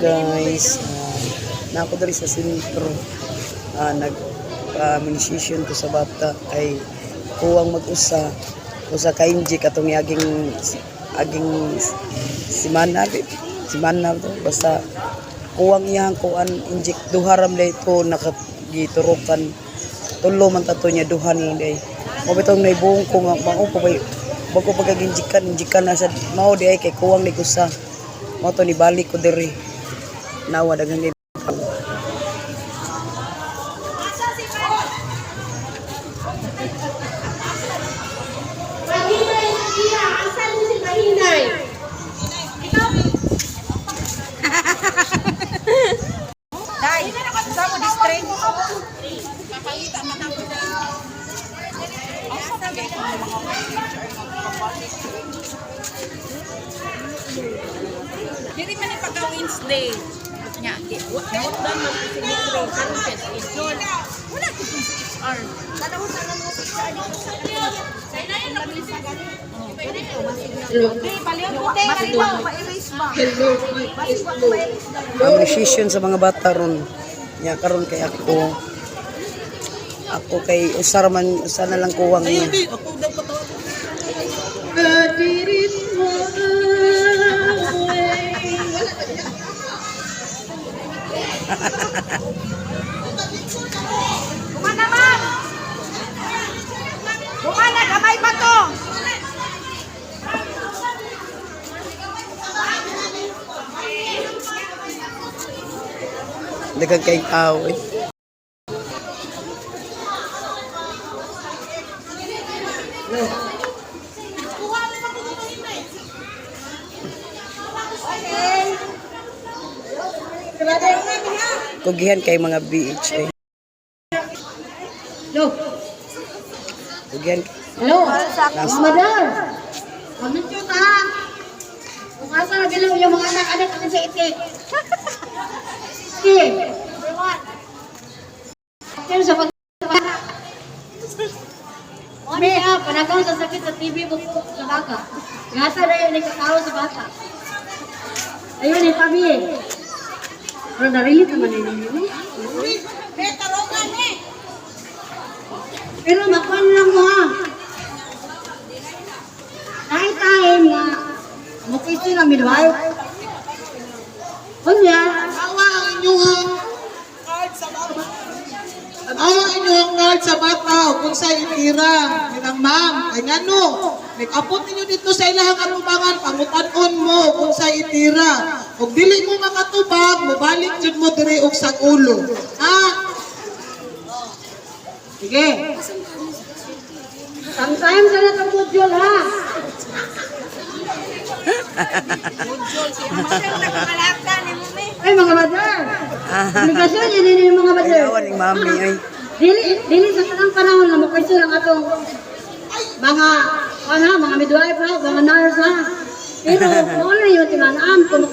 Guys, na ako diri sa sentro. Nag immunization ko sa bata kay kuwang mag-usa usa ka inject atong aging aging simana simana to, basta kuwang iyang kuan inject, duha ram day to nakagiturukan, tulo man tato niya, duha na lang day mo bitong naibuong ko nga mao pa bay bago pagkag-injectan injectan na sa mao di ay kay kuwang ni kusa mao to ni balik ko diri nawa daghang kay. Mahinay siya. Asan si Mahinay? Dai, sa mo distract. Dili man ni pagka Wednesday. Nya, di, wa dan man si Mitro karon kay schedule. Wala ko sa HR. Immunization sa mga bata ron nya karon kay ako ako kay usar man usa na lang kuwang niya. Kumana man. Kumana gamay pa to. Daghang kay tao eh. Kugihan kay mga BH eh. Hello. Kugihan. Hello. Mga mother. Pamintyo ta. Kung asa na bilang yung mga anak-anak natin sa itik. Sige. Pero sa pag. Ano siya, panagaw sa sakit sa TV mo sa baka. Ngasa na yun, ikakao sa bata. Ayun, yung kami eh. Pero narinig naman ninyo. Pero makuan lang mo ha. Kahit time na mukisi na midwife. Unya, Awa ang inyong card sa bata. Awa ang inyong card sa bata kung sa itira. Nilang ma'am, ay ngano, nag-apot ninyo dito sa ilahang atubangan, pangutan-on mo kung sa itira. Kung dili mo makatubag, mobalik jud mo diri og sa ulo. Ha? Sige. Sometimes na itong module ha. Ay mga mother. Obligasyon yun yun yung mga mother. Ayawan ni mami ay. Dili, dili sa tanang panahon na mukaiso lang atong mga ano, mga midwife ha, mga nurse ha. Pero kung ano yung timanaan, kung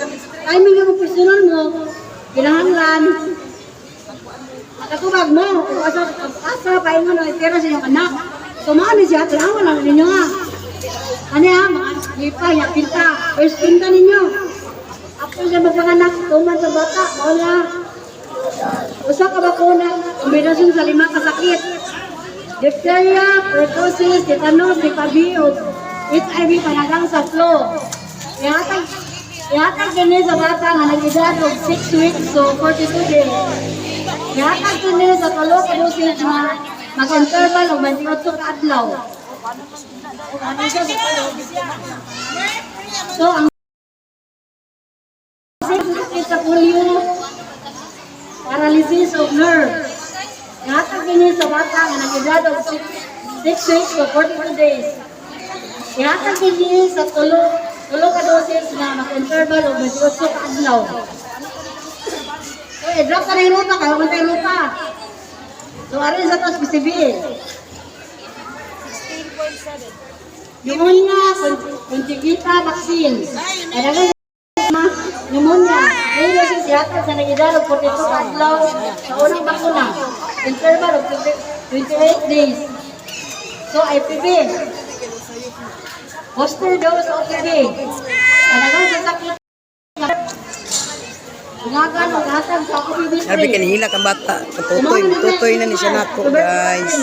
timing yung personal mo, kinahanglan, makatubag mo, kung asa, asa, paingon o itira sa inyong anak. So, maano siya, tanawan lang ninyo ha. Ano ha, mga lipa, yapinta, first pinta ninyo. After siya magpanganak, tuman sa bata, wala. Usa ka bakuna, kombinasyon sa lima ka sakit. Diphtheria, pertussis, tetanus, TB, o HIV panagang sa flu. Ihatag, ihatag kini sa bata nga nag-edad og 6 weeks to 42 days. Ihatag kini sa tulo ka dosis nga mag-interval og 28 ka adlaw. So ang sakit sa polio, paralysis of nerve. Ihatag kini sa bata nga nag-edad og 6 weeks to 42 days. Ihatag kini sa tulo tulo ka dosis nga mag-interval og 28 ka adlaw. So, i-drop ka na yung ruta, kaya man tayo ruta. So, arin sa tos PCB. 16.7. Pneumonia, conjugita vaccine. Kaya pneumonia. May dosis ihatag sa nag-edad og 42 ka adlaw sa unang bakuna. Interval of 28 days. So, IPV. Booster dose OPV. Talagang sa sakit. Bungagan og hatag sa ako Sabi kanihila kang bata. Tutoy, tutoy na ni siya nako, guys.